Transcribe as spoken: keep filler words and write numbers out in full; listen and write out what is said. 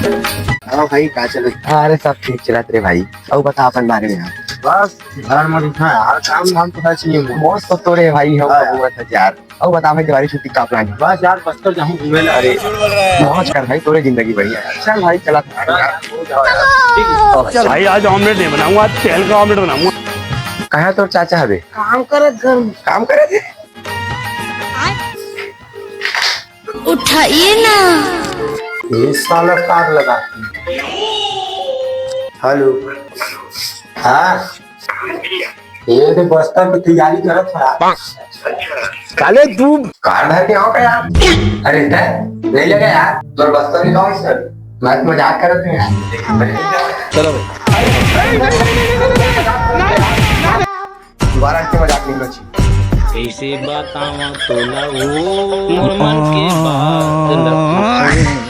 हाँ भाई, का चलत? अरे, सब ठीक चलत रे भाई। अउ बता अपन बारे में यार। बस घर में बैठा यार, काम धाम तो है नहीं। मौज तो तोरे भाई, हम हाँ यार। घूमत है यार। अउ बता भाई, दिवाली छुट्टी का प्लान है? बस यार, बस्तर जाऊँ घूमे ला। अरे, मौज कर भाई, तोरे जिंदगी बढ़िया है। चल भाई, चला यार। ठीक है। भाई, आज ऑमलेट नहीं बनाऊंगा, आज तेल का ऑमलेट बनाऊंगा। कहाँ तोर चाचा हवे? काम करत घर में। काम करत है? उठाइए ना। ये साला तार लगा। हेलो। हाँ। ये तो बस्तर की तैयारी करत है। साले तू कार धर के आओ यार। अरे ते, ले लेगा यार। तोर बस्तर की कौन सर? मैं तो मजाक करत हूँ यार। चलो भाई। दोबारा के मजाक नहीं बची। कैसे बतावा तोला वो मोर मन के बात ल।